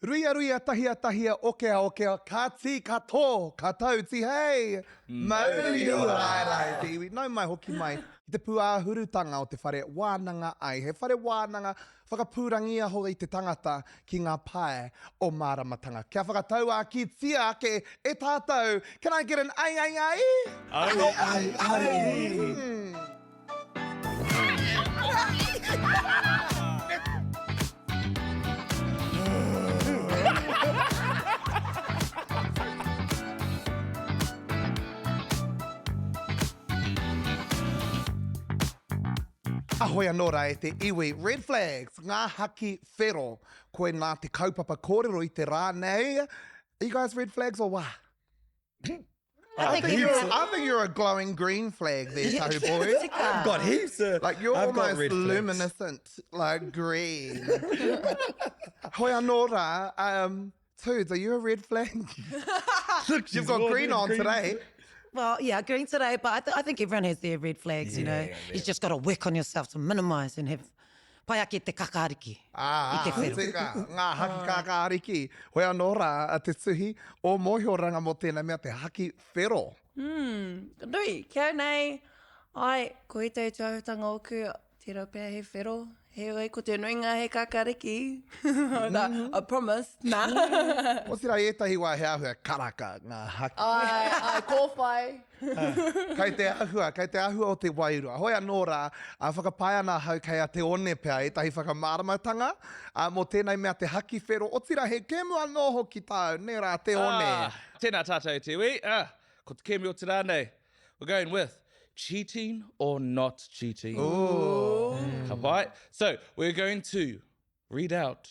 Ruia ruia tahia tahia okea okea ka tī ka tō ka tau tihei mauri ora rae te iwi nau mai hoki mai ki te pūāhurutanga o te whare wānanga ai he whare wānanga whakapūrangiaho i te tangata ki ngā pae o māramatanga kia whakatauākītia ake e tātou can I get an ai ai ai? Ai ai ai! Ahoi anō rā e te iwi. Red flags, ngā haki whero. Koinā te kaupapa kōrero i te rā nei. Are you guys red flags or wah? I think, you're, I think you're a glowing green flag there, Tahu boy. I've got heaps of, Like you're I've got almost red flags. luminescent, like green. Hoi anō rā, um, Toots, are you a red flag? Look, You've got green on today. Well, yeah, green today, but I, th I think everyone has their red flags, you know. Yeah, You've just got to work on yourself to minimise and have Pai ake te kakariki ah, i te whero. Tika, ngā haki kakariki. Hoi anō rā, a te tuhi, o mōhioranga mō tēnei mea te haki whero. Mm, nui, kia nei, ai, ko ētahi tūāhutanga ōku, tērā pea he whero, heoi ko te nuinga he kakariki. Mm. I promise, nā. Otirā i ētahi wā he āhua karaka ngā haki. Ai, ai, kōwhai. Kei te ahua, kei te ahua o te wairua. Hoi anō rā, a whakapae ana ahau kei a Te One pea ētahi whakamāramatanga ā, mō tēnei mea te haki whero, otirā he kēmu anō hoki tāu, nē rā, Te One. Ah, tēnā tātou e te iwi. Ah, ko te kēmu o te rā nei, we're going with cheating or not cheating. Ooh. Ka pai. So, we're going to read out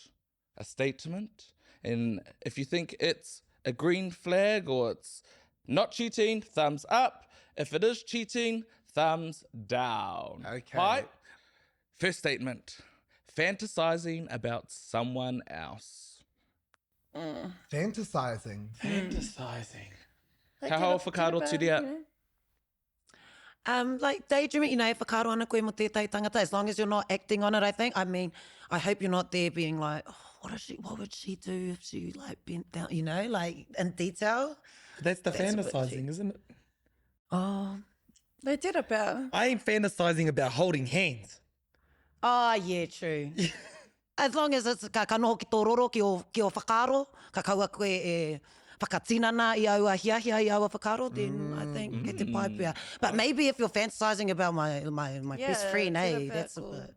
a statement and if you think it's a green flag or it's not cheating, thumbs up. If it is cheating, thumbs down. Okay. Right? First statement fantasizing about someone else. Mm. Fantasizing. Fantasizing. Like, Ka hao whakaaro turia. Um, like daydreaming, you know, e whakaaro ana koe mo tētahi tangata, as long as you're not acting on it, I think. I mean, I hope you're not there being like, oh, what, is she, what would she do if she like bent down, you know, like in detail. That's the That's a bit fantasizing, isn't it? Oh. They did about. I ain't fantasizing about holding hands. Oh, yeah, true. As long as it's, ka, ka noho ki tō roro, ki ō, ki ō whakaaro, ka kaua koe e whakatinana i aua hiahia, i aua whakaaro, then I think kei te pai pea. But maybe if you're fantasizing about my, my, my best Yeah, friend, tērā hey, pea that's a ko- bit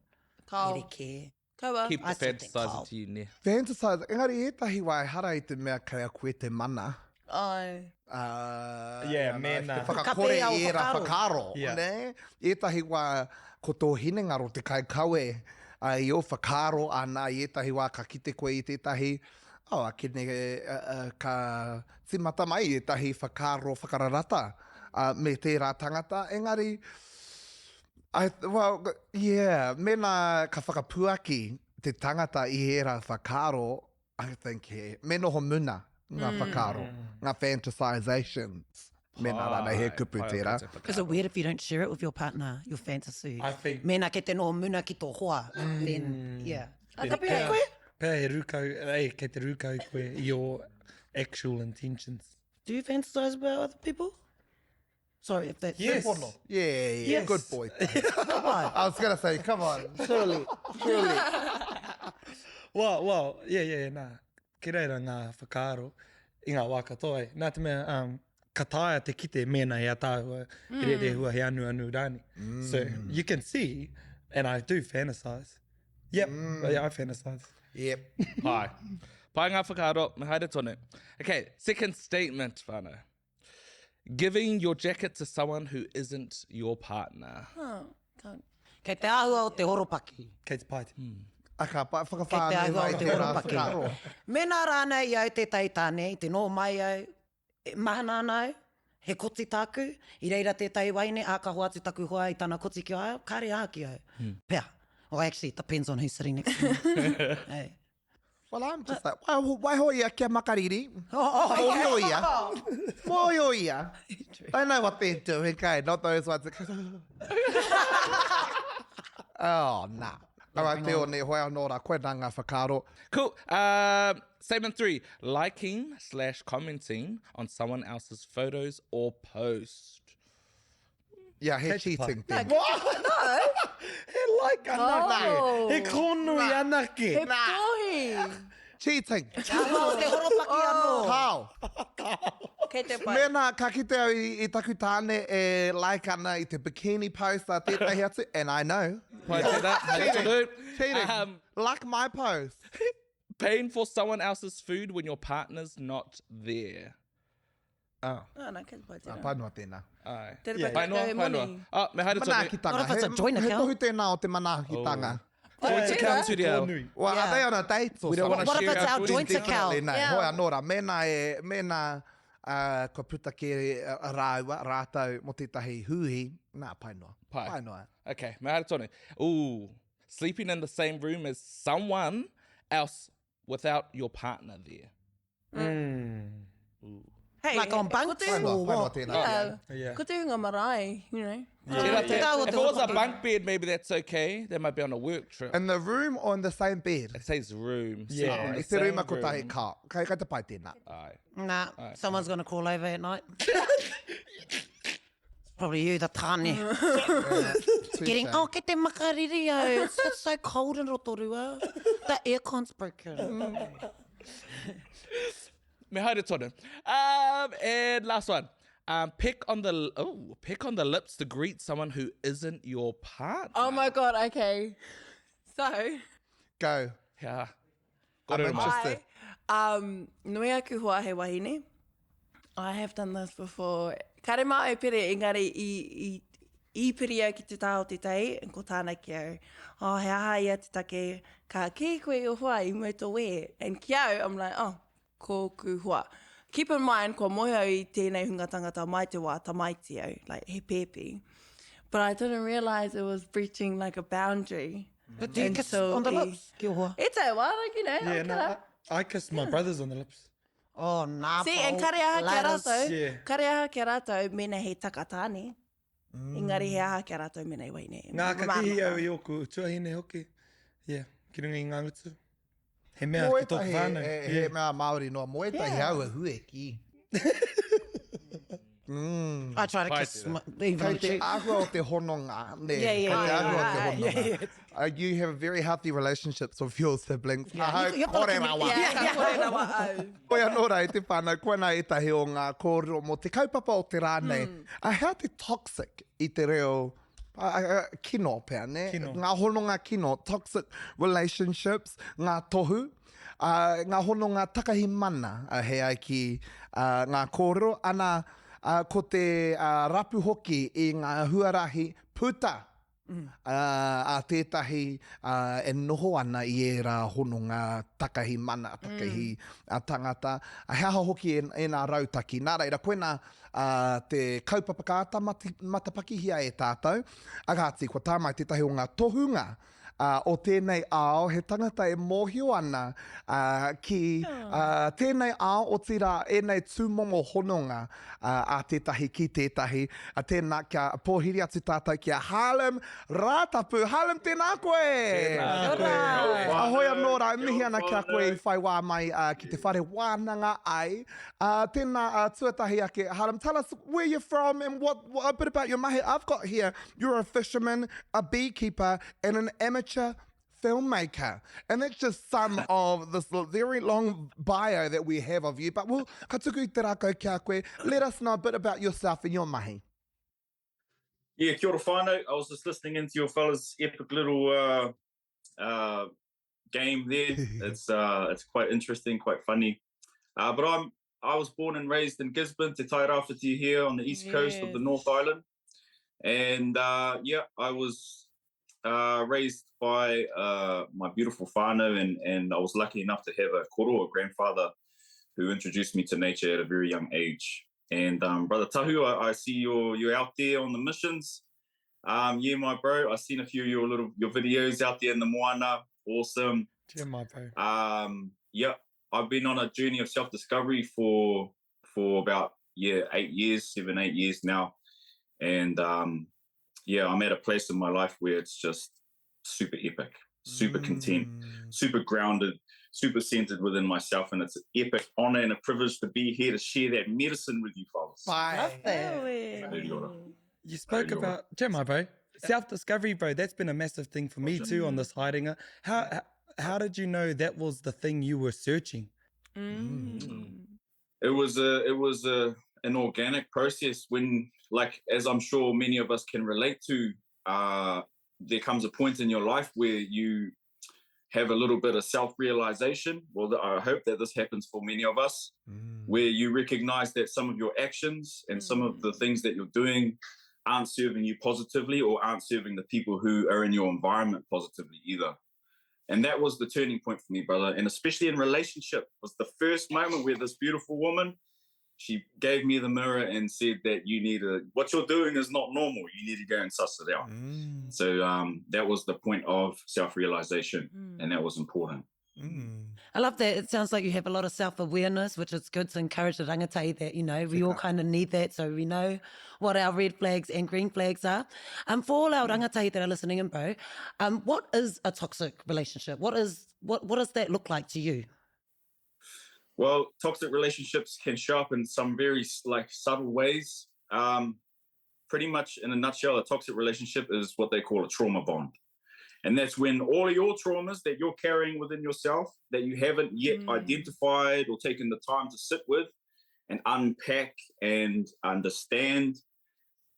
Kao. rerekē. Kaua. Keep the I still think fantasizing kao. to you, nē. Fantasizing, engari i ētahi wā ehara i te mea kei a koe te mana. Ai. Uh, Yeah, you know, mēnā. Te whakakore Kape au i ērā whakaaro. whakaaro. Yeah. Nē? I ētahi wā, ko tō hinengaro te kaikawe uh, i ō whakaaro ana, i ētahi wā ka kite koe i tētahi, oh, akene, uh, uh, ka tīmata mai i ētahi whakaaro whakararata uh, me tērā tangata. Engari, I, well, yeah, mēnā ka whakapuaki te tangata i ērā whakaaro, I think he, me noho muna ngā whakaaro, ngā fantasizations, mēnā rānei he kupu tērā. Is it weird if you don't share it with your partner, your fantasy? I think- Mēnā kei te noho muna ki tō hoa, then, yeah. Then Ka pēhea pea- koe? Pea he rūkau, ei, kei te rūkau koe i your actual intentions. Do you fantasize about other people? Sorry if that's... Yes. Yeah, yeah, yeah. Yes. Good boy. I was gonna say, come on, surely, surely. Well, well, yeah, yeah, yeah, nā. Ki reira ngā whakaaro i ngā wā katoa e. Nā te mea, um, ka taea te kite mēnā he ataahua, he rerehua, he anuanu rānei. So, you can see, and I do fantasize. Yep, yeah, I fantasize. Yep. Pai. Pai ngā whakaaro, me haere tonu. Okay, second statement, whānau. Giving your jacket to someone who isn't your partner. Oh, can't. Kei te āhua o te horopaki. Kei te pai. A ka pai, Kei te whakawhānui āhua mai o te tērā horopaki. whakaaro. Mēnā rānei i au tētahi tāne, i te noho mai au, e mahana ana au, he koti tāku, i reira tētahi wahine, ā, ka hoatu taku hoa i tana koti ki a au, kāre ā ki au. Pea. Well, actually, it depends on who's sitting next to me. Hey. Well, I'm just like, waiho, waiho ia kia makariri. Mōhio ia. Mōhio ia. They know what they're doing, okay? Not those ones that go, oh, nah. All right, te one, hoi anō rā, koinā ngā whakaaro. Cool. Um, statement 3. Liking slash commenting on someone else's photos or post. Yeah, he cheating No, thing. no. He like anake. Oh. He kōnui anake. He tohi. Cheating. Kāo te horopaki anō. Kāo. Kei te pai. Mēnā ka kite au i, i taku tāne e like ana i te bikini post a tētahi atu, and I know. Pai tērā, haere tonu. Cheating. Like my post. Paying for someone else's food when your partner's not there. Oh. Oh, no, kei te pai tērā. Pai noa tēnā. Ai. Tērā Yeah. pai Pai noa, te pai noa. moni. Oh, me haere tonu. Manaakitanga. What if it's a He- joint He account? tohu tēnā o te manaakitanga. Oh. Joint account to the Kōnui. Well, Yeah. are they on a date or We don't something? wanna What if share it's our our joint account? Definitely, nē. Yeah. Hoi anō rā, mēnā e, mēnā uh, kua puta kē rāua, rātou mō tētahi hūhi, nā, pai noa. Pai. Pai noa. Okay, me haere tonu. Ooh, sleeping in the same room as someone else without your partner there. Hey, Like on ko bunks te- Pai noa, or pai noa what? tēnā. Yeah. Yeah. Ko te hunga marae, you know. Tērā te- Tērā o If te it was a horopaki. bunk bed, maybe that's okay. They might be on a work trip. In the room or in the same bed? It says room. Yeah. Sleep in the I te same rūma kotahi, room. ka. Kai, kai te pai tēnā. Ai. Nah, someone's gonna call over at night. It's probably you, the tāne. Getting, oh, kei te makariri au. It's, it's so cold in Rotorua. The aircon's broken. Me haere tonu. And last one. Pick on the oh, pick on the lips to greet someone who isn't your partner. Oh my God, okay. So, Go. Yeah. I'm Kōrero mai. interested. I, nui aku hoa he wahine. I have done this before. Kare mā au pere, engari i, i, i piri au ki te taha o te tahi, and ko tāna ki au. Oh, he aha ia te take, ka kī koe i o hoa i mua i tō wehe. And ki au, I'm like, oh, kōku hoa. Keep in mind, kua moe au i tēnei hunga tangata mai te wā tamaiti au, like he pēpi. But I didn't realise it was breaching like a boundary. But do you And kiss so on the i- lips? Ki o hoa? E te wā, like, you know, Yeah, yeah, no, I kissed my brothers on the lips. Oh, nā, See, and kare aha kia rātou, Yeah. kare aha kia rātou, mena he takatāne. Engari he aha kia rātou mena i waine. Ngā ka kihi au i ōku tuahine hoki. Yeah, ki runga i ngā ngutu. He mea Mō ki tōku ētahi, whānau. he, he Yeah. mea Māori noa, mō ētahi au e hue ki. I try to Pai kiss tērā. my, even Kei on the te cheek. āhua o te hononga, nē. Yeah, yeah, Kei te yeah, āhua o te yeah, hononga. yeah, You have very healthy relationships with your siblings. Yeah. Ahau, You- you've got kore a rawa. Yeah, ka kore rawa au. Koe anō rā e te whānau, koinā ētahi o ngā kōrero mō te kaupapa o te rā nei. A hea te toxic i te reo kino pea, nē? Kino. Ngā hononga kino, toxic relationships, ngā tohu, ngā hononga takahi mana, he ai ki ngā kōrero. Ana, ko te rapu hoki i ngā huarahi puta a tētahi e noho ana i ērā hononga takahi mana, takahi tangata, he aha hoki ēnā rautaki. Nā reira, koinā te kaupapa ka āta matapakihia e tātou. A kāti, kua tae mai tētahi o ngā tohunga o tēnei ao, he tangata e mōhio ana ki tēnei ao, otirā ēnei tūmomo hononga a tētahi ki tētahi. Tēnā, kia pōhiri atu tātou ki a Harlem Rātapu. Harlem, tēnā koe! Tēnā koe! Ahoi anō rā, e mihi ana ki a koe i whai wā mai ki te whare wānanga ai. Tēnā, tuatahi ake, Harlem, tell us where you're from and what, a bit about your mahi. I've got here, you're a fisherman, a beekeeper, and an amateur filmmaker. And that's just some of this very long bio that we have of you. But we'll, ka tuku i te rākau ki a koe. Let us know a bit about yourself and your mahi. Yeah, kia ora whānau. I was just listening into your fellas' epic little game there. It's quite interesting, quite funny. But I was born and raised in Gisborne, Te Tairāwhiti here on the east coast of the North Island. And I was raised by my beautiful whānau, and I was lucky enough to have a koro, a grandfather, who introduced me to nature at a very young age. And Brother Tahu, I see you're out there on the missions. Yeah, my bro, I've seen a few of your videos out there in the moana. Awesome. Yeah, my bro. Yeah, I've been on a journey of self-discovery for about 8 years, 7, 8 years now. And I'm at a place in my life where it's just super epic. super content, super grounded, super centered within myself. And it's an epic honor and a privilege to be here to share that medicine with you, fellas. Bye. Love that. You spoke about, Gemma, bro, self-discovery, bro. That's been a massive thing for me too on this haerenga. How, how did you know that was the thing you were searching? Mm. It was a, it was a, an organic process when, like, as I'm sure many of us can relate to, uh, there comes a point in your life where you have a little bit of self-realization. Well, I hope that this happens for many of us, mm. where you recognize that some of your actions and mm. some of the mm. things that you're doing aren't serving you positively or aren't serving the people who are in your environment positively either. And that was the turning point for me, brother. And especially in relationship was the first moment where this beautiful woman, she gave me the mirror and said that you need to, what you're doing is not normal. You need to go and suss it out. Mm. So um, that was the point of self-realization mm. and that was important. Mm. I love that. It sounds like you have a lot of self awareness, which is good to encourage the rangatahi that, you know, we all kind of need that. So we know what our red flags and green flags are. Um, for all our mm. rangatahi that are listening in, bro, um, what is a toxic relationship? What is what, what does that look like to you? Well, toxic relationships can show up in some very like subtle ways. Um, pretty much in a nutshell, a toxic relationship is what they call a trauma bond. And that's when all of your traumas that you're carrying within yourself that you haven't yet mm. identified or taken the time to sit with and unpack and understand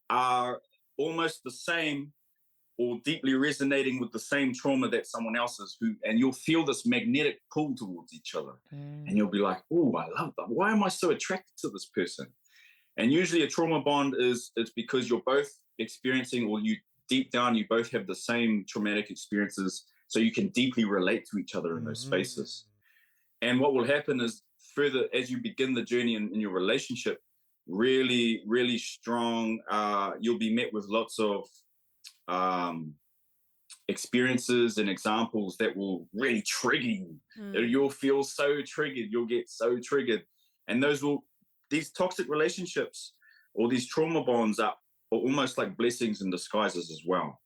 are almost the same or deeply resonating with the same trauma that someone else is who and you'll feel this magnetic pull towards each other mm. and you'll be like oh i love that why am i so attracted to this person and usually a trauma bond is it's because you're both experiencing or you deep down you both have the same traumatic experiences so you can deeply relate to each other in those mm. spaces and what will happen is further as you begin the journey in, in your relationship really really strong uh, you'll be met with lots of um, experiences and examples that will really trigger you. Mm. You'll feel so triggered. You'll get so triggered. And those will, these toxic relationships or these trauma bonds are, are almost like blessings in disguises as well.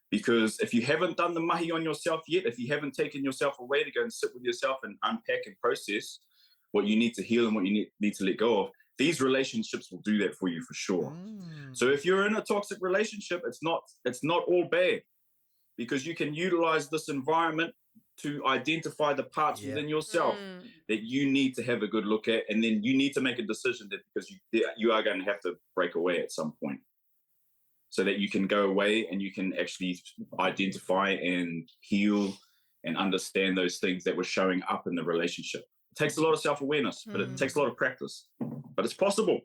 Because if you haven't done the mahi on yourself yet, if you haven't taken yourself away to go and sit with yourself and unpack and process what you need to heal and what you need, need to let go of, these relationships will do that for you for sure. Mm. So if you're in a toxic relationship, it's not it's not all bad because you can utilize this environment to identify the parts yeah. within yourself mm. that you need to have a good look at and then you need to make a decision that because you you are going to have to break away at some point so that you can go away and you can actually identify and heal and understand those things that were showing up in the relationship it takes a lot of self-awareness but it takes a lot of practice but it's possible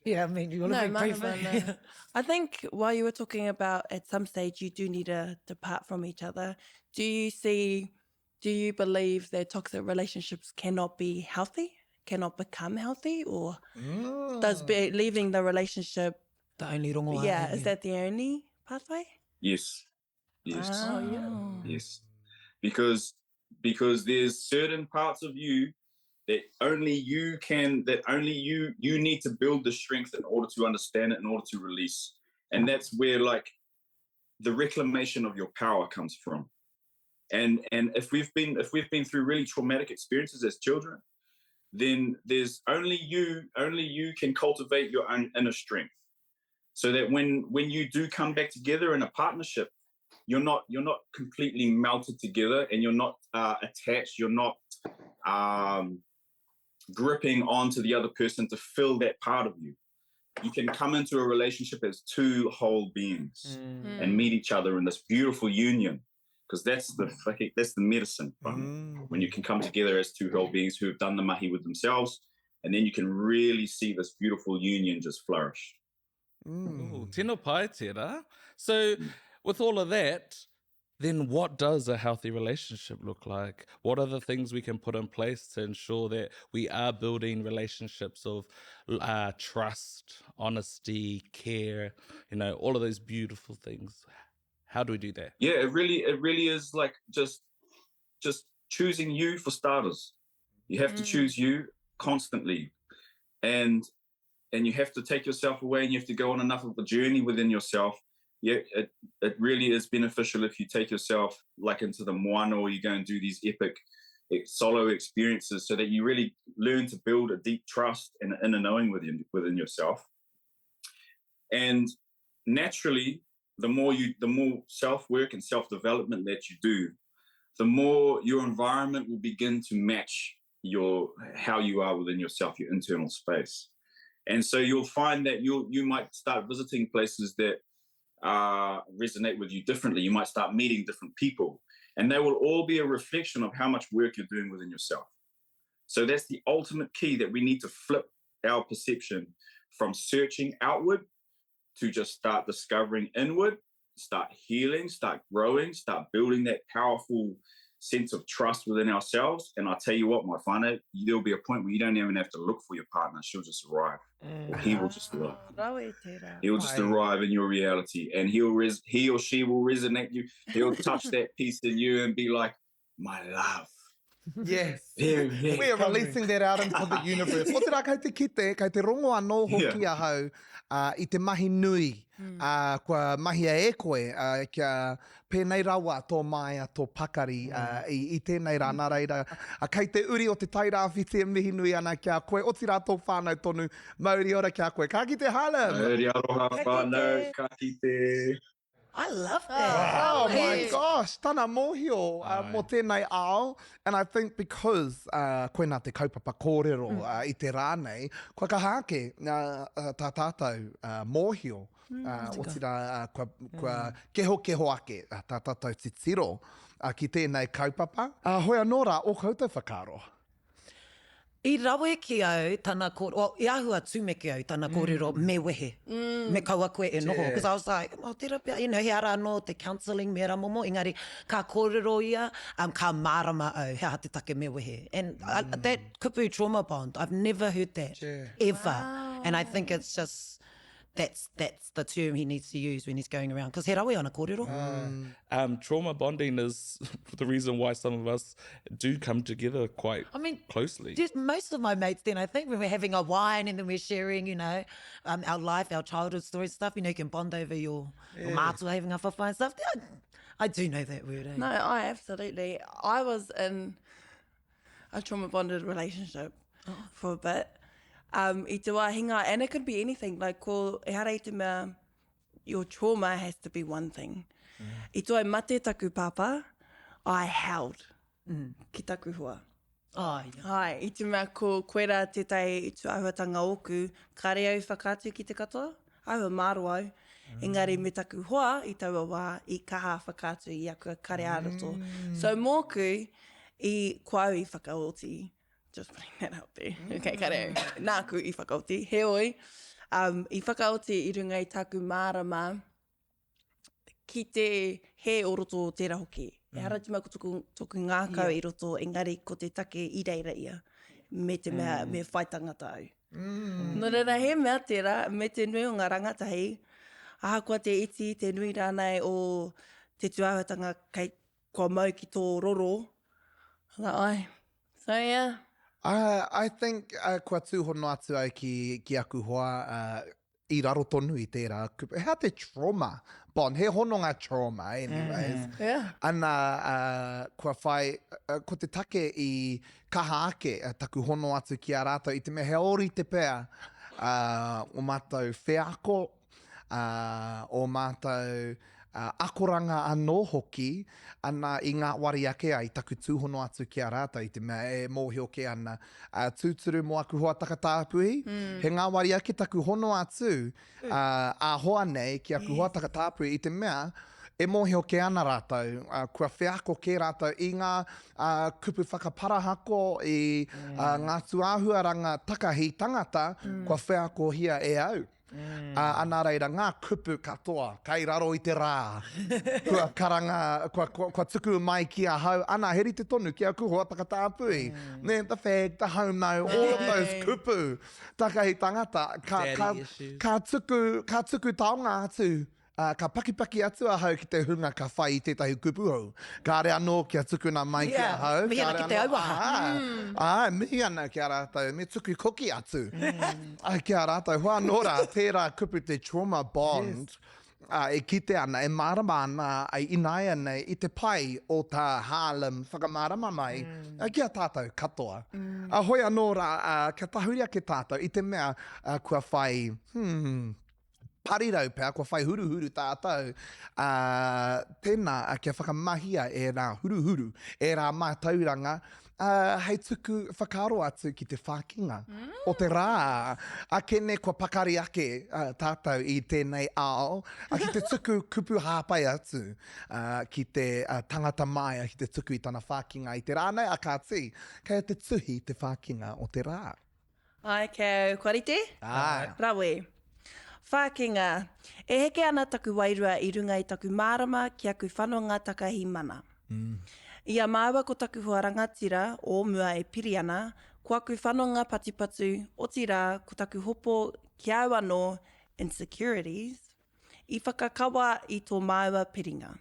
yeah, I mean, you want to no, be brief. I think while you were talking about at some stage you do need to depart from each other, do you see, do you believe that toxic relationships cannot be healthy, cannot become healthy, or mm. does be, leaving the relationship the only rongoa? Yeah, is that the only pathway? Yes. Yes. Oh, yeah. Yes. Because because there's certain parts of you that only you can that only you you need to build the strength in order to understand it in order to release and that's where like the reclamation of your power comes from and and if we've been if we've been through really traumatic experiences as children then there's only you only you can cultivate your own inner strength so that when when you do come back together in a partnership you're not you're not completely melted together and you're not uh, attached you're not um, gripping onto the other person to fill that part of you you can come into a relationship as two whole beings mm. and meet each other in this beautiful union because that's the that's the medicine mm. when you can come together as two whole beings who have done the mahi with themselves and then you can really see this beautiful union just flourish mm. Ooh, tino pai tērā. So mm. with all of that, then what does a healthy relationship look like? What are the things we can put in place to ensure that we are building relationships of uh, trust, honesty, care, you know, all of those beautiful things? How do we do that? Yeah, it really, it really is like just, just choosing you for starters. You have mm. to choose you constantly, and and you have to take yourself away, and you have to go on enough of a journey within yourself Yeah, it, it really is beneficial if you take yourself like into the moana or you go and do these epic solo experiences so that you really learn to build a deep trust and inner knowing within, within yourself. And naturally, the more you the more self-work and self-development that you do, the more your environment will begin to match your how you are within yourself, your internal space. And so you'll find that you you might start visiting places that uh, resonate with you differently. You might start meeting different people, and they will all be a reflection of how much work you're doing within yourself. So that's the ultimate key that we need to flip our perception from searching outward to just start discovering inward, start healing, start growing, start building that powerful sense of trust within ourselves. And I tell you what, my whānau, there'll be a point where you don't even have to look for your partner. She'll just arrive. Mm. Or he will just arrive. He'll just arrive in your reality and he'll res- he or she will resonate you. He'll touch that piece in you and be like, my love. Yes. We are releasing that out into the universe. Otirā, kei te kite, kei te rongo anō hoki yeah. ahau uh, i te mahi nui mm. uh, kua mahia e koe uh, kia pēnei rawa tō māia, tō pakari mm. uh, i, i tēnei rā. Nā reira, uh, kei te uri o te Tairāwhiti e mihi nui ana ki a koe, otirā tō whānau tonu, mauri ora ki a koe. Ka kite Harlem! Mauri aroha whānau, ka kite! I love that. Oh my gosh, tana mōhio uh, mō tēnei ao. And I think because uh, koinā te kaupapa kōrero mm. uh, i te rā nei, kua kaha ake uh, uh, tā tātou uh, mōhio. Mm, uh, otirā, uh, kua, kua mm. kehokeho ake uh, tā tātou titiro uh, ki tēnei kaupapa. Uh, hoi anō rā, ō koutou whakaaro. I rawe ki au tana kōrero, well, i āhua tumeke au tana kōrero me wehe, me kaua koe e noho, because I was like, oh, tērā pea, you know, he ara anō te counselling me ērā momo, engari ka kōrero ia, um, ka mārama au he aha te take me wehe. And I, that kupu trauma bond, I've never heard that, ever. And I think it's just, that's, that's the term he needs to use when he's going around, because he rawe ana kōrero. Um, trauma bonding is the reason why some of us do come together quite I mean, closely. Just most of my mates then, I think, when we're having a wine and then we're sharing, you know, um, our life, our childhood stories, stuff, you know, you can bond over your, yeah. your mātua having a whawhai and stuff. I, I do know that word, eh? No, I absolutely. I was in a trauma bonded relationship oh. for a bit. Um, i te wā hinga, and it could be anything, like ko, ehara i te mea, your trauma has to be one thing. Mm. I toi mate taku pāpā, I howled mm. ki taku hoa. Oh, yeah. Hai, i te mea ko koera tētahi tūāhuatanga ōku, kāre au whakaatu ki te katoa, āhua māro au. Mm. Engari me taku hoa i taua wā, i kaha whakaatu i aku kare ā-roto. Mm. So mōku, i, ko au i whakaoti. Just putting that out there. Mm. Okay, kare au. Nāku i whakaoti. Heoi, um, i whakaoti i runga i taku mārama ki te hē o roto o tērā hoki. Mm. Ehara te mea ko toku, toku ngākau yeah. i roto, engari ko te take i reira ia, me te mea, mm. me whai tangata au. Mm. Nō reira, he mea tērā, me te nui o ngā rangatahi, ahakoa te iti, te nui rānei o te tūāhuatanga kei kua mau ki tō roro, like, ai, so yeah. Uh, I think uh, kua tūhono atu au ki, ki aku hoa uh, i raro tonu i tērā kupu. He aha te trauma bond? He hononga trauma, anyways. Mm. Yeah. Ana, uh, kua whai, uh, ko te take i kaha ake uh, taku hono atu ki a rātou, i te mea he ōrite pea uh, o mātou wheako, ā, ō mātou akoranga anō hoki, ana, i ngāwari ake ai taku tūhono atu ki a rātou i te mea e mōhio kē ana, ā, tūturu mō aku hoa takatāpui, he ngāwari ake taku hono atu, ā, ā-hoa nei ki aku hoa takatāpui i te mea e mōhio kē ana rātou, ā, kua wheako kē rātou i ngā, ā, kupu whakaparahako, i, ā, ngā tūāhuaranga takahi tangata kua wheakohia e au. Mm. Ā, ana reira, ngā kupu katoa, kai raro i te rā, kua karanga, kua, kua, kua tuku mai ki ahau, ana, he rite tonu ki aku hoa takatāpui. Mm. Ne, the fag, the homo, all of those kupu, takahi tangata, ka, ka, ka, tuku, ka tuku taonga atu Ā, ka pakipaki atu ahau ki te hunga ka whai i tētahi kupu hou. Kāre anō kia tukuna mai ki ahau. Mihi ana ki te auaha. Ā, mihi ana ki a rātou, me tuku koki atu ki a rātou. Hoa anō rā, tērā kupu te trauma bond. ā, e kite ana, e mārama ana ai ināianei i te pai o tā Harlem whakamārama mai ki a tātou katoa. Ā, hoi anō rā, ā, kia tahuri ake tātou i te mea kua whai, hmm, parirau pea, kua whai huruhuru tātou, ā, tēnā, kia whakamahia ērā huruhuru, ērā mātauranga, ā, hei tuku whakaaro atu ki te whākinga o te rā. Akene kua pakari ake tātou i tēnei ao, ā, ki te tuku kupu hāpai atu ki te tangata māia ki te tuku i tana whākinga i te rā nei, ā kāti, kei a te tuhi te whākinga o te rā. Āe, kei au. Kua rite? Āe. Rawe. Whākinga. E heke ana taku wairua i runga i taku mārama ki aku whanonga takahi mana. I a māua ko taku hoa rangatira o mua e piri ana, ko aku whanonga patupatu, otirā, ko taku hopo ki a au anō, insecurities, i whakakawa i tō māua piringa.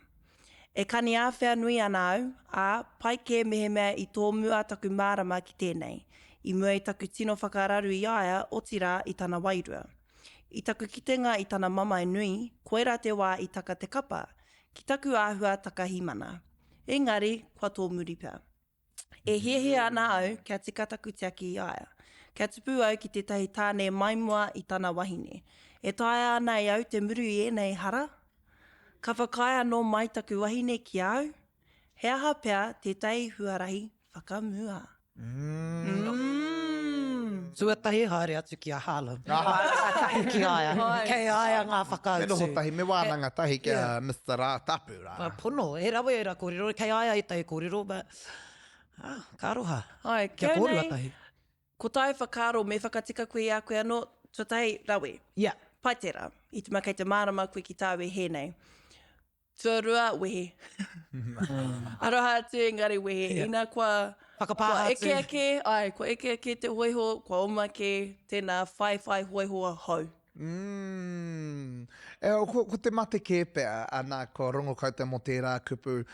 E kani āwhea nui ana au, ā, pai kē mehemea i tōmua taku mārama ki tēnei, i mua i taku tino whakararu i a ia, otirā, i tana wairua. I taku kitenga i tana mamae nui, koirā te wā i taka te kapa, ki taku āhua takahi mana. Engari, kua tōmuri pea. E hiahia ana au kia tika taku tiaki i a ia. Kia tupu au ki tētahi tāne maimoa i tana wahine. E taea ana e au te muru i ēnei hara? Ka whakaae anō mai taku wahine ki a au? He aha pea tētahi huarahi whakamua? Tuatahi haere atu ki a Harlem. Tahi ki a ia. Kei a ia ngā whakautu. Me noho tahi, me wānanga tahi ki a Mister Rātapu rā. Pono, he rawe ērā kōrero, kei a ia ētahi kōrero, but, ah, ka aroha. Ai, Kia kia kōrua nei, tahi. Ko tāu whakaaro me whakatika koe i a koe anō, tuatahi, rawe. Yeah. Pai tērā, i te mea kei te mārama koe ki tāu e hē nei. Tuarua, wehe. Aroha atu engari wehe. Yeah. Ina kua, Whakapā kua atu. eke ake, ai, kua eke ake te hoiho, kua oma kē, tēnā, whai whai hoiho hou. Mm. E, ko, ko te mate kē pea, ana, kua rongo koutou mō tērā kupu,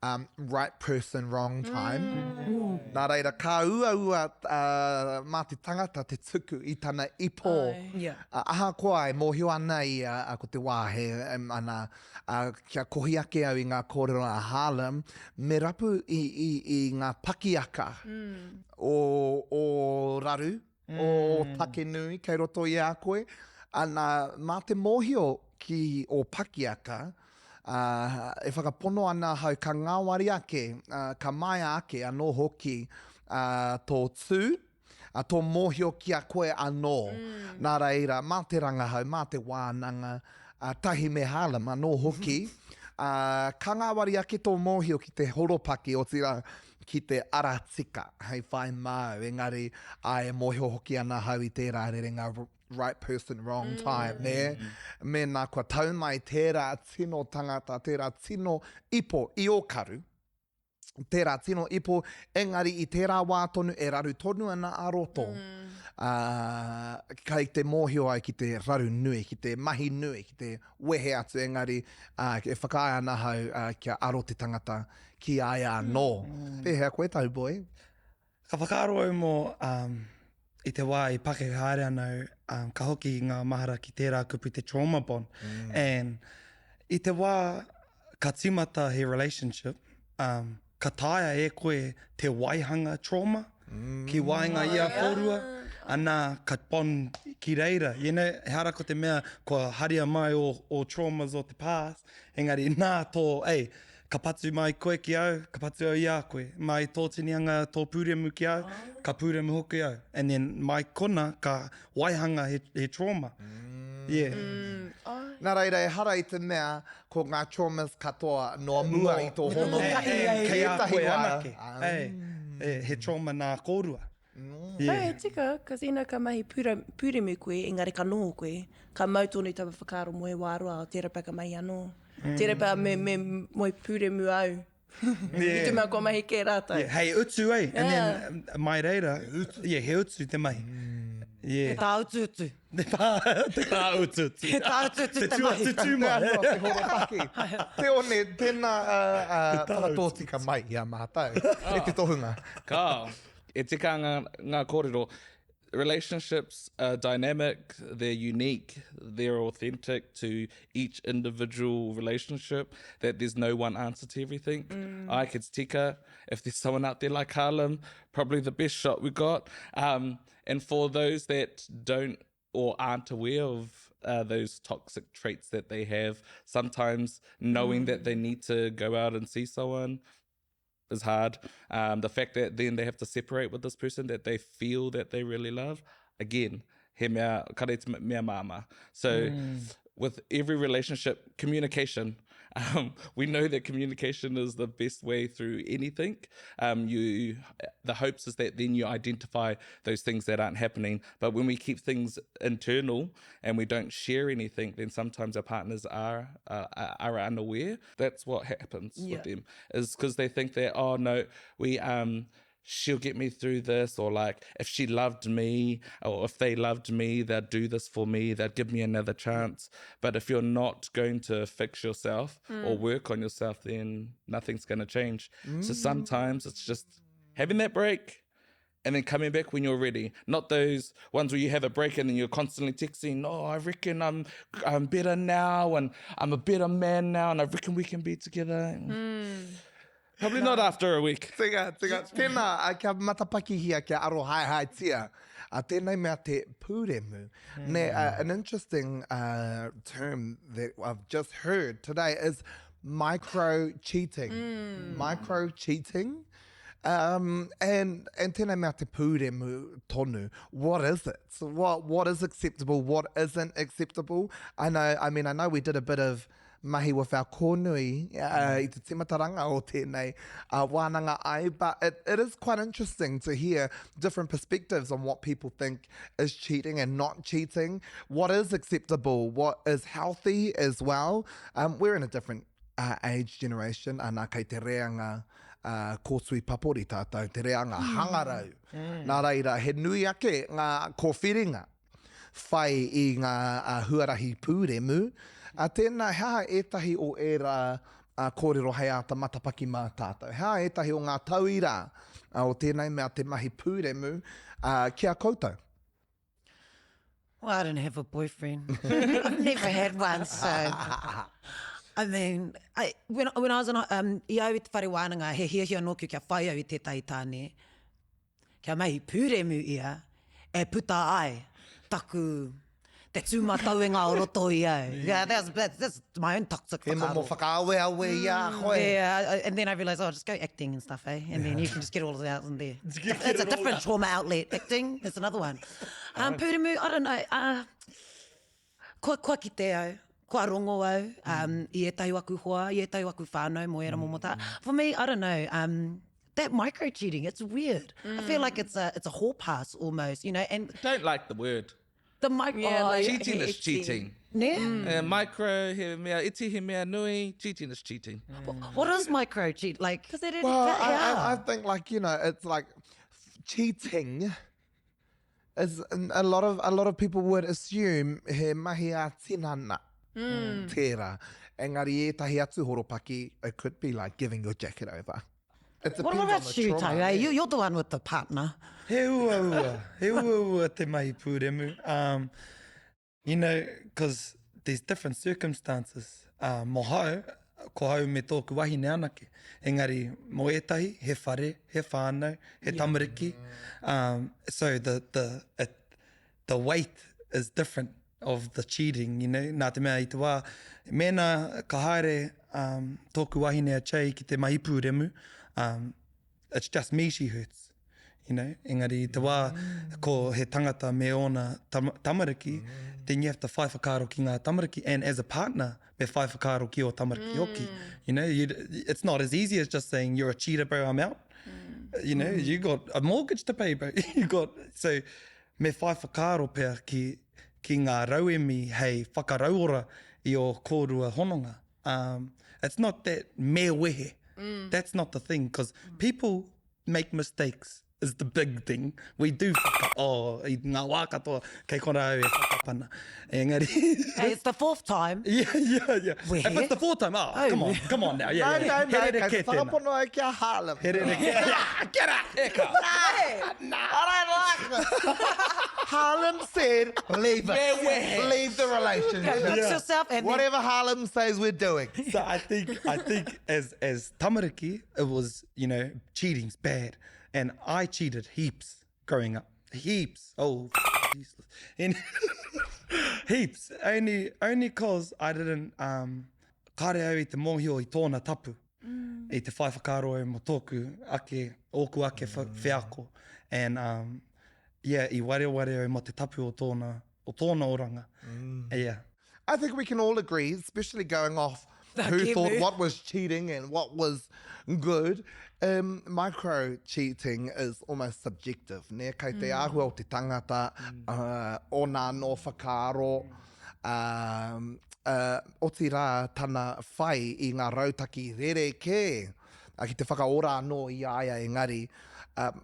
um, right person, wrong time. Mm. Nā reira, ka uaua uh, mā te tangata te tuku i tana ipo. Ai. Yeah. Uh, ahakoa e mōhio ana ia, uh, ko te wā he, um, ana, ā, kia kohi ake au i ngā kōrero a Harlem, me rapu i, i, i ngā pakiaka o, o raru, o take nui kei roto i a koe. Ana, mā te mōhio ki ō pakiaka, ā, e whakapono ana ahau ka ngāwari ake, ā, ka maea ake anō hoki, ā, tō tū, A tō mōhio ki a koe anō. Nā reira, mā te rangahau, mā te wānanga, a, tahi me Harlem anō hoki, ā, ka ngāwari ake tō mōhio ki te horopaki, otirā, ki te ara tika hei whai māu. Engari, āe, e mōhio hoki ana ahau i tērā rerenga right person, wrong time, nē? Mēnā kua tau mai tērā tino tangata, tērā tino ipo i ō karu, tērā tino ipo, engari i tērā wā tonu e raru tonu ana a roto. Mm. Uh, kei te mōhio ai ki te raru nui, ki te mahi nui, ki te wehe atu, engari uh, e whakaae ana ahau uh, kia aro te tangata ki a ia anō. Mm. Pēhea koe tau boy? Ka whakaaro au mō um, i te wā i pakeke haere ana au, um, ka hoki ngā mahara ki tērā kupu te trauma bond. Mm. And i te wā ka tīmata he relationship, um, ka taea e koe te waihanga trauma mm. ki waenga i a kōrua, ana ka bond ki reira. You know, ehara ko te mea kua haria mai o, o traumas o te past, engari nā tō, ei, Ka patu mai koe ki au, ka patu au i a koe. Mai tō tinianga, tō pūremu ki au, ka pūremu hoki au. And then mai kona ka waihanga he, he trauma. Yeah. Nā reira, ehara i te mea ko ngā traumas katoa noa mua i tō hononga. Kei a koe anake. Ei, he trauma nā kōrua. Yeah. Hey, tika, cause ina ka mahi pura, pūremu koe, engari ka noho koe, ka mau tonu taua whakaaro mō he wā roa, tērā pea ka mahi anō. Mm. Tērā pea me, me moe pūremu au. Yeah. I te mea kua mahi kē rātou. Yeah, hei utu, eh? And yeah. then, mai reira, he utu. Yeah, he utu te mahi. Mm. Yeah. Te tāutuutu. Te tā, te tāutuutu. Te tāutuutu te mahi. Te tuatutu mai. Te anō, te horopaki. Te one, tēnā uh, uh, whakatōtika mai i a mātou. E te tohunga. Ka, e tika ngā, ngā kōrero. Relationships are dynamic, they're unique, they're authentic to each individual relationship, that there's no one answer to everything. Mm. I could tika, if there's someone out there like Harlem, probably the best shot we got. Um, and for those that don't or aren't aware of uh, those toxic traits that they have, sometimes knowing mm. that they need to go out and see someone is hard. Um, the fact that then they have to separate with this person that they feel that they really love, again, he mea, kare te mea māmā. So mm. with every relationship, communication. Um, we know that communication is the best way through anything. Um, you, the hopes is that then you identify those things that aren't happening. But when we keep things internal and we don't share anything, then sometimes our partners are uh, are unaware. That's what happens yeah. with them is because they think that oh no, we um she'll get me through this or like if she loved me or if they loved me they'd do this for me they'd give me another chance but if you're not going to fix yourself mm. or work on yourself then nothing's going to change mm. so sometimes it's just having that break and then coming back when you're ready. Not those ones where you have a break and then you're constantly texting, oh, I reckon I'm I'm better now and I'm a better man now and I reckon we can be together. Mm. Probably not after a week. Tika, tika. Tēnā, kia matapakihia, kia arohaehaetia. A tēnei mea te pūremu. Mm. Ne, uh, an interesting uh, term that I've just heard today is micro cheating. Mm. Micro cheating. Um, and, and tēnei mea te pūremu tonu. What is it? So what, what is acceptable? What isn't acceptable? I know, I mean, I know we did a bit of mahi with our kōnui uh, i te timataranga o tēnei uh, wānanga ai, but it, it is quite interesting to hear different perspectives on what people think is cheating and not cheating, what is acceptable, what is healthy as well. Um, we're in a different uh, age generation, ana kei te reanga uh, kōtui papori tātou, te reanga mm. hangarau. Mm. Nā reira, he nui ake ngā kōwhiringa whai i ngā uh, huarahi pūremu. Uh, tēnā, he aha ētahi o ērā uh, kōrero hei āta matapaki mā tātou? He aha ētahi o ngā tauira uh, o tēnei mea te mahi pūremu uh, ki a koutou? Well, I don't have a boyfriend. I've never had one, so... I mean, I, when, when I was in, um, i au i te whare wānanga, he hiahia nōku kia whai au i tētahi tāne, kia mahi pūremu ia, e puta ai taku, te tūmatauenga o roto i au. Yeah, that's, that's, that's my own toxic He momo whakaaro. whakaaweawe i a koe. Yeah, and then I realised, oh, just go acting and stuff, eh? And then you can just get all of that out in there. It's a different trauma outlet. Acting, that's another one. Um, pūremu, I don't know. Uh, kua, kua kite au, kua rongo au um, i ētahi o aku hoa, i ētahi o aku whānau mō ērā momo tā. For me, I don't know, um, that micro cheating, it's weird. I feel like it's a, it's a hall pass almost, you know, and Don't like the word. the micro... Yeah, like- Cheating is Itty. cheating. Ne? Uh, micro, he mea iti, he mea nui. Cheating is cheating. What is micro cheat? Like, Because they didn't. Well, I, I, Yeah. I think like, you know, it's like cheating is a lot of a lot of people would assume he mahi a tinana mm. tērā. Engari ētahi atu horopaki, it could be like giving your jacket over. It what depends on about the you, trauma, Tau? Eh? yeah. You, you're the one with the partner. He uaua. He uaua te mahi pūremu. Um, you know, because there's different circumstances. Uh, mō hau, ko hau me tōku wahine anake. Engari, mō ētahi, he whare, he whānau, he tamariki. Um, so the, the, it, the weight is different of the cheating, you know. Nā te mea i te wā, mēnā ka haere um, tōku wahine a Che ki te mahi pūremu, um, it's just me she hurts, you know. Engari i te wā ko he tangata me ōna tam tamariki, then you have to whai whakaaro ki ngā tamariki, and as a partner, me whai whakaaro ki ō tamariki hoki. You know, you, it's not as easy as just saying, you're a cheater, bro, I'm out. You know, you got a mortgage to pay, bro. You got, so, me whai whakaaro pea ki, ki ngā rauemi hei whakarauora i ō kōrua hononga. Um, it's not that me wehe. Mm. That's not the thing, because people make mistakes is the big thing. We do fuck up. Oh, i ngā wā katoa, kei kona au e fuck up ana. Engari... Hey, it's the fourth time. Yeah, yeah, yeah. Wehe. If it's the fourth time, oh, Oh. come on, come on now. Yeah, No, yeah. no, no, He kei rerekē te tēnā. whakapono au ki a Harlem. He rerekē. Get out! Eka. I don't like this. Harlem said, leave it. Me wehe. Leave the relationship. Go fix yourself and then- Whatever Harlem says, we're doing. So I think I think as as tamariki, it was, you know, cheating's bad. And I cheated heaps growing up. Heaps. Oh, useless. And heaps. Only only cause I didn't um kāre au i te mōhio i tōna tapu. Mm. I te whai whakaaro au mō tōku ake, ōku ake mm. wheako. And um, yeah, i wareware au mō te tapu o tōna, o tōna oranga. Mm. Yeah. I think we can all agree, especially going off who thought what was cheating and what was good. Um, micro cheating is almost subjective. Ne? Kei te mm. āhua o te tangata, mm. uh, o nā nō whakaaro, um, uh, otirā tana whai i ngā rautaki rerekē uh, ki te whakaora anō i a ia engari, um,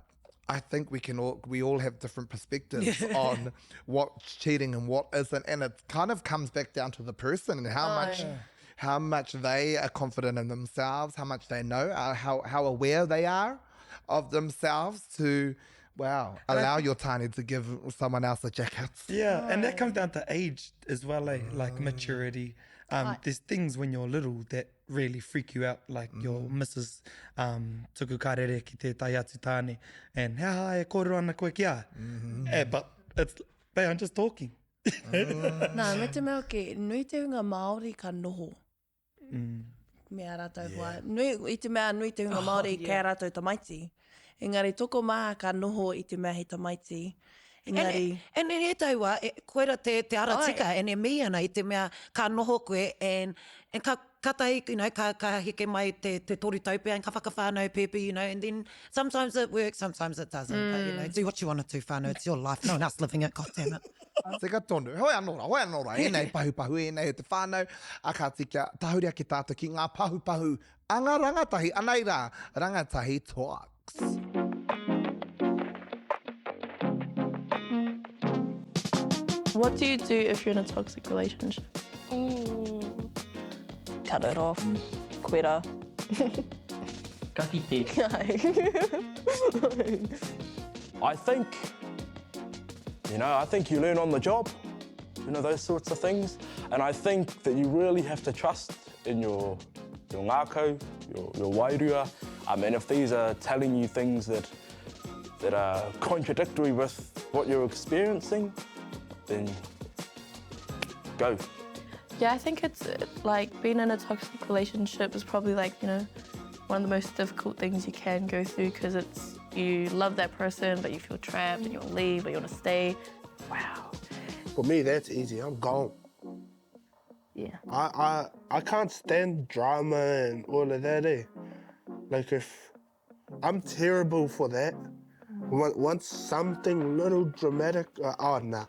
I think we can all, we all have different perspectives on what's cheating and what isn't, and it kind of comes back down to the person and how oh, much yeah. how much they are confident in themselves, how much they know, uh, how how aware they are of themselves to wow allow your tiny to give someone else a jacket. Yeah, and that comes down to age as well, eh? Like maturity. Um, there's things when you're little that really freak you out, like mm. your missus um, tuku karere ki tētahi atu tāne, and he aha e kōrero ana koe ki a. Mm -hmm. eh, but it's, they are just talking. mm. Nā, me te mea ke, nui te hunga Māori ka noho. Mm. Me a rātou yeah. hoa. Nui, i te mea nui te hunga oh, Māori yeah. kei a rātou tamaiti. Engari tokomaha ka noho i te mea he tamaiti. Engari. And, and, and ētahi wā, e, koira te, te ara tika, and e mihi ana i te mea ka noho koe, and, and ka, katahi, you know, ka, ka heke mai te, te toru tau pea, and ka whakawhānau pēpi, you know, and then sometimes it works, sometimes it doesn't. Mm. But, you know, do what you want to do, whānau, it's your life, no one else living it, god damn it. Tika tonu. Hoi anō rā, hoi anō rā, ēnei pahupahu, ēnei e te whānau, a ka tika, tahuri ake tātou ki ngā pahupahu a ngā rangatahi, anei rā, rangatahi talks. What do you do if you're in a toxic relationship? Mm. Cut it off. Quitter. Ka kite. I think, you know, I think you learn on the job, you know, those sorts of things. And I think that you really have to trust in your, your ngākau, your, your wairua. Um, and if these are telling you things that, that are contradictory with what you're experiencing, then go. Yeah, I think it's like being in a toxic relationship is probably like, you know, one of the most difficult things you can go through because it's you love that person but you feel trapped and you want to leave but you want to stay. Wow. For me, that's easy. I'm gone. Yeah. I, I, I can't stand drama and all of that, eh? Like if I'm terrible for that. Once something little dramatic, uh, oh, nah.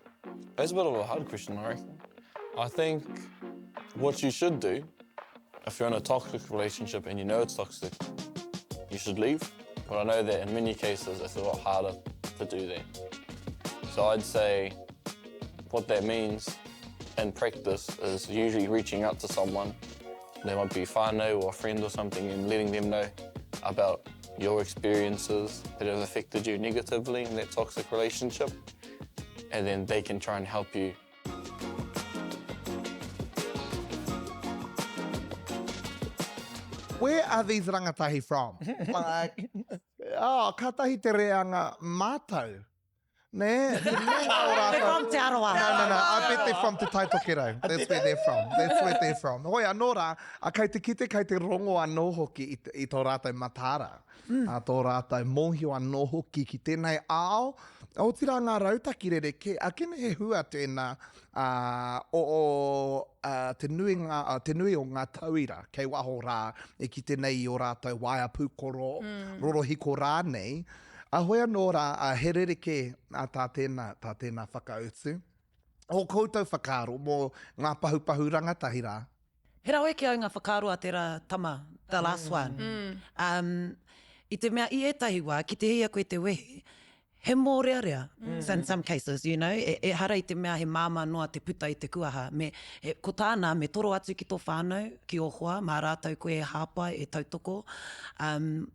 That's a bit of a hard question, I reckon. I think what you should do if you're in a toxic relationship and you know it's toxic, you should leave. But I know that in many cases it's a lot harder to do that. So I'd say what that means in practice is usually reaching out to someone. They might be whānau or a friend or something and letting them know about your experiences that have affected you negatively in that toxic relationship. And then they can try and help you. Where are these rangatahi from? Like, oh, katahi te reanga mātau. Nē, te nuinga o rātou. They're from Te Arawa. No, no, no, I bet they're from Te Tai Tokerau. That's where they're from. That's where they're from. Hoi anō rā, a kei te kite, kei te rongo anō hoki i, i tō rātou mataara, mm. a tō rātou mōhio anō hoki ki tēnei ao, otirā ngā rautaki rerekē, a kene he hua tēnā a, o, o a, te, nuinga, a, te nui o ngā tauira kei waho rā e kite nei i ō rātou waea pūkoro, mm. rorohiko rānei, A hoi anō rā, a he rerekē a tā tēnā, tā tēnā whakautu. Ō koutou whakaaro mō ngā pahupahu rangatahi rā? He rawe ki au ngā whakaaro a tērā tama, the last one. Um, i te mea i ētahi wā, ki te hia koe te wehi, he mōrearea in some cases, you know, e, ehara i te mea he māmā noa te puta i te kuaha. Me, e, ko tāna, me toro atu ki tō whānau, ki ō hoa, mā rātou koe e hāpai, e tautoko. Um,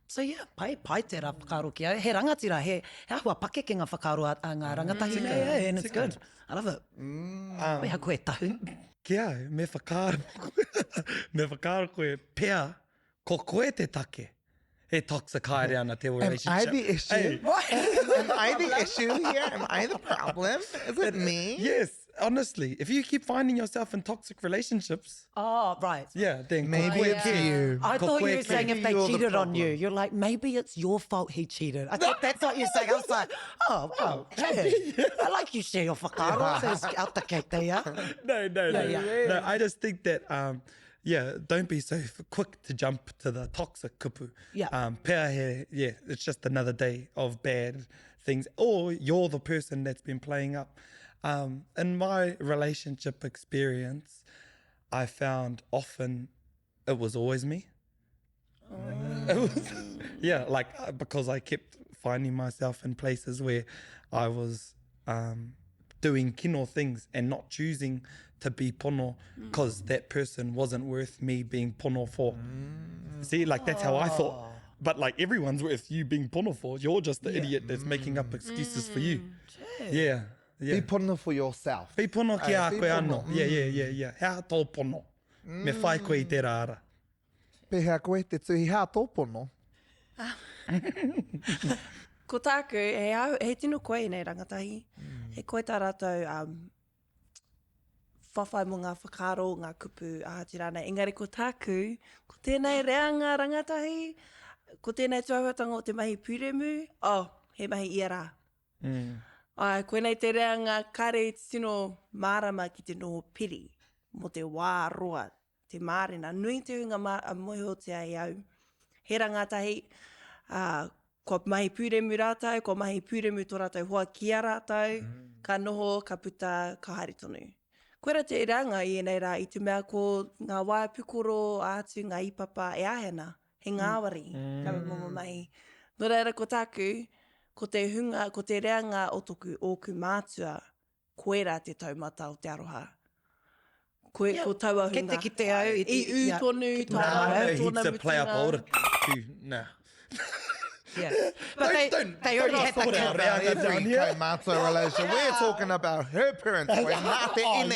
So yeah, pai, pai tērā whakaaro ki au. He rangatira, he, he āhua pakeke ngā whakaaro a, a ngā rangatahi nei, eh, and it's good. I love it. Mm. Koe koe tahu. Ki au, me whakaaro koe, me whakaaro koe pea, ko koe te take e toxic haere ana te relationship. Am I the issue? Hey. Am I the issue here? Am I the problem? Is it me? Yes, honestly, if you keep finding yourself in toxic relationships. Oh, right. Yeah, then maybe it's you. I thought you were saying if they You're cheated the on you, you're like, maybe it's your fault he cheated. I thought that's what you're saying. I was like, oh, well, yeah. I like you share your whakaaro. Out the cake there, yeah. No, no, no. Yeah, yeah. No, I just think that, um, yeah, don't be so quick to jump to the toxic kupu. Yeah. Um, pea he, yeah, it's just another day of bad things. Or you're the person that's been playing up. Um, in my relationship experience, I found often it was always me. Oh. It was, yeah, like uh, because I kept finding myself in places where I was um, doing kino things and not choosing to be pono because mm. that person wasn't worth me being pono for. Mm. See, like that's how I thought. Oh. But like everyone's worth you being pono for. You're just the yeah. idiot that's making up excuses mm. for you. Mm. Yeah. Yeah. Be pono for yourself. Be pono ki a koe anō. Yeah, yeah, yeah, yeah. He aha tō pono? Mm. Me whai koe i tērā ara. Pēhea koe te tuhi hea tō pono? Ko tāku, he, au, he tino koe nei rangatahi. Mm. He koe tā rātou um, whawhai mō ngā whakaaro, ngā kupu, aha atu rānei. Engari ko tāku, ko tēnei reanga rangatahi, ko tēnei tūāhuatanga o te mahi pūremu, oh, he mahi ia rā. Mm. Ai, koinei te reanga kare i tino mārama ki te noho piri mō te wā roa, te mārena. Nui te hunga mā, mōhiotia e au. He rangatahi, ā, kua mahi pūremu rātou, kua mahi pūremu tō rātou hoa ki a rātou, mm. ka noho, ka puta, ka haere tonu. Koira te reanga i ēnei rā, i te mea ko ngā waea pukoro, ātu, ngā ipapa e āhea ana, he ngāwari mm. taua momo mahi. Nō reira ko tāku, ko te hunga, ko te reanga o toku, ōku mātua, koirā te taumata o te aroha. Koe, yeah. ko taua hunga. Kei te kite au. I, I ū yeah. tonu, tā rātou tōna mutunga. play up older too, nah. Yeah. But they, don't, they already had the kid. Every kaumātua relation. We're talking about her parents. We're not the ine.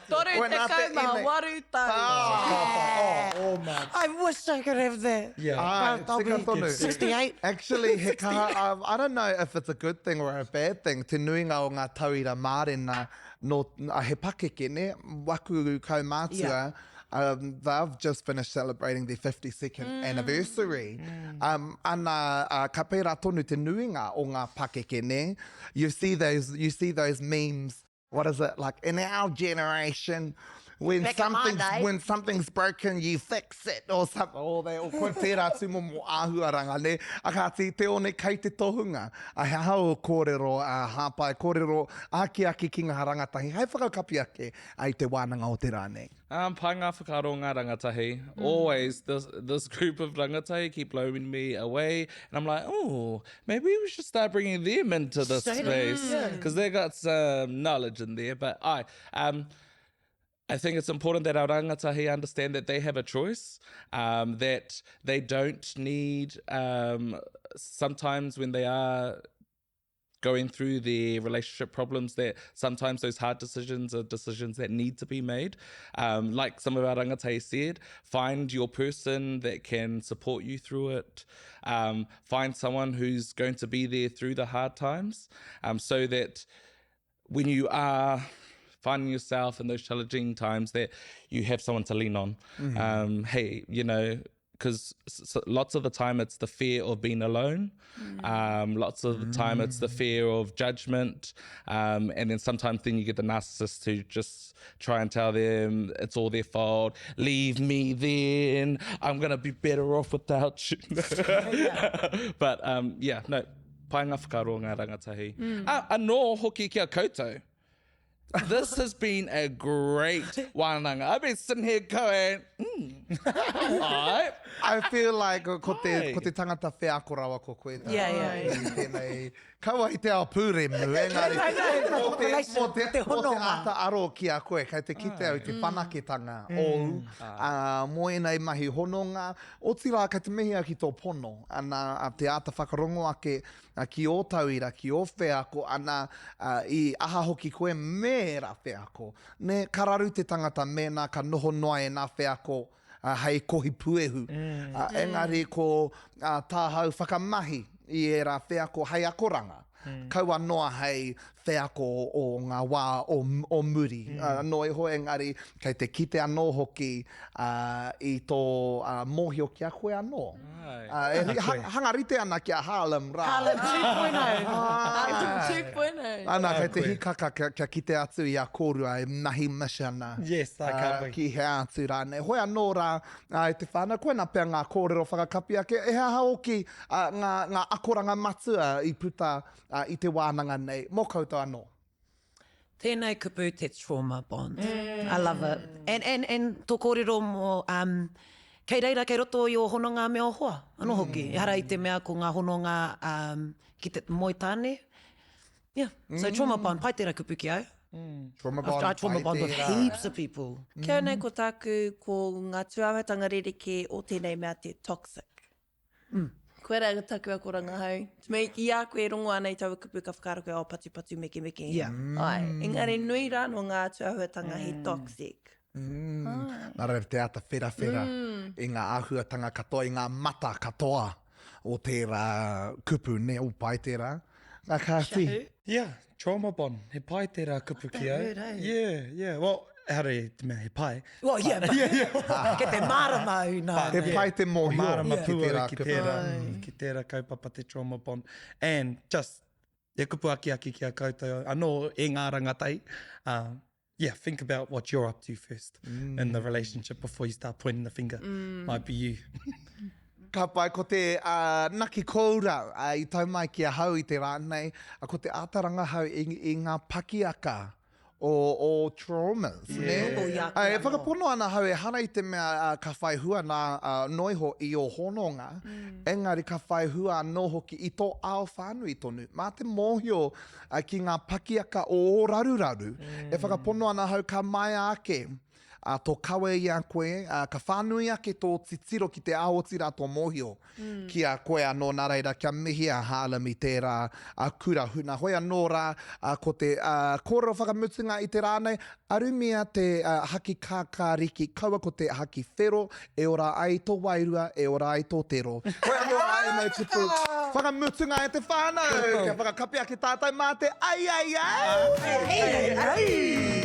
Toru tekau mā waru tau. Oh, oh, oh, I wish I could have that. Yeah. Ah, tika tonu. 68. Actually, he kaha, um, I don't know if it's a good thing or a bad thing, te nuinga o ngā tauira mārena, no, he pakeke, ne? Waku kaumātua, yeah. Um, they've just finished celebrating their 52nd mm. anniversary. Mm. Um, ana, uh, ka pērā tonu te nuinga o ngā pakeke, ne? You see those, you see those memes, what is it, like, in our generation, when Back something's, when something's broken, you fix it, or something, or they, or koe tērā tūmomo āhuaranga, ne? A kāti, te one kei te tohunga. A he aha o kōrero, a hāpai kōrero, āki ki ngā rangatahi, hei whakakapi ake ai te wānanga o te rā nei. Um, pai ngā whakaaro o ngā rangatahi. Mm. Always, this, this group of rangatahi keep blowing me away. And I'm like, oh, maybe we should start bringing them into this Straight space. Because yeah. they got some knowledge in there. But I, um, I think it's important that our rangatahi understand that they have a choice, um, that they don't need, um, sometimes when they are going through the relationship problems that sometimes those hard decisions are decisions that need to be made. Um, like some of our rangatahi said, find your person that can support you through it. Um, find someone who's going to be there through the hard times um, so that when you are finding yourself in those challenging times that you have someone to lean on. Mm-hmm. Um, hey, you know, because lots of the time it's the fear of being alone. Mm. Um, lots of the time it's the mm. fear of judgment. Um, and then sometimes then you get the narcissist who just try and tell them it's all their fault. Leave me then. I'm going to be better off without you. But um, yeah, no, pai ngā whakaaro ngā rangatahi. Mm. Ah, anō hoki ki a koutou. This has been a great wānanga. I've been sitting here going, mm. Ai. I feel like ko te, ko te tangata wheako rawa ko koe tā. Yeah, yeah. I tēnei, kaua i te ao pūremu, engari, mō te, mō te, Te mō te hononga. āta aro ki a koe, kei te kite au i te whanaketanga ōu, ā, mō ēnei mahi hononga, otirā kei te mihi au ki tō pono, ana, a, te āta whakarongo ake ki ō tauira, ki ō wheako, ana, i aha hoki koe me ērā wheako. Nē, ka raru te tangata mēnā ka noho noa ēnā wheako hei kohi puehu. Engari ko tāhau whakamahi i ērā wheako hei akoranga, kaua noa hei wheako o ngā wā o muri noa iho, engari kei te kite anō hoki i tō mōhio ki a koe anō. E hanga rite ana ki a Harlem rā. Harlem 2.0. Harlem 2.0. Ana, kei te hikaka kia kite atu i a kōrua e mahi mission Yes, I can't wait. Ki hea atu rānei. Hoi anō rā, e te whānau, koinā pea ngā kōrero whakakapi ake. He aha hoki ngā akoranga matua i puta i te wānanga nei, mō koutou anō. Tēnei kupu te trauma bond. I love it. And, and, and tō kōrero mō, um, kei reira, kei roto i ō hononga me ō hoa, anō hoki. Ehara i te mea ko ngā hononga um, ki te moe tāne. Yeah. So trauma bond, pai tērā kupu ki au. Trauma bond, I trauma pai bond with tērā. heaps of people. Kia nei ko tāku, ko ngā tūāhuatanga rerekē o tēnei mea te toxic. Koirā taku akoranga hou. To me, i a koe e rongo ana i taua kupu ka whakaaro koe, oh, patupatu, mekemeke. Yeah. Ai. Engari nui rā no ngā āhuatanga he toxic. Mm. Nā reira te āta wherawhera i ngā āhuatanga katoa, i ngā mata katoa o tērā kupu, ne, o pai tērā. Nā kāti. Yeah, trauma bond. He pai tērā kupu ki au. word, eh? Yeah, yeah. Well, ehara i te mea he pai. Well, yeah, but kei te mārama au nā. He pai te mōhio Mārama ki pū au tērā ki kupu. tērā, ki tērā kaupapa te trauma bond. And just, he kupu akiaki ki a koutou anō e ngā rangatahi. Uh, yeah, think about what you're up to first in the relationship before you start pointing the finger. Might be you. Ka pai, ko te uh, naki kōura uh, i tau mai ki ahau i te rā nei, uh, ko te āta rangahau i, i ngā pakiaka o, o traumas. Yeah. Oh, yeah, Uh, e whakapono ana ahau ehara i te mea uh, ka whai hua nā uh, noa iho i ō hononga, mm. engari ka whai hua anō hoki i tō ao whānui tonu. Mā te mōhio ki ngā pakiaka o ō raruraru, e whakapono ana ahau ka maea ake ā, tō kawe i a koe, ā, ka whānui ake tō titiro ki te ao otirā tō mōhio ki a koe anō, nā reira kia mihi a Harlem i tērā kura huna. Hoi anō rā, ā, ko te kōrero whakamutunga i te rā nei, arumia te haki kākāriki, kaua ko te haki whero, E ora ai to wairua, e ora ai tō tero. Koe anō rā ēnei kupu whakamutunga e te whānau! Kia whakakapi ake tātou mā te ai ai ai! Ai ai ai!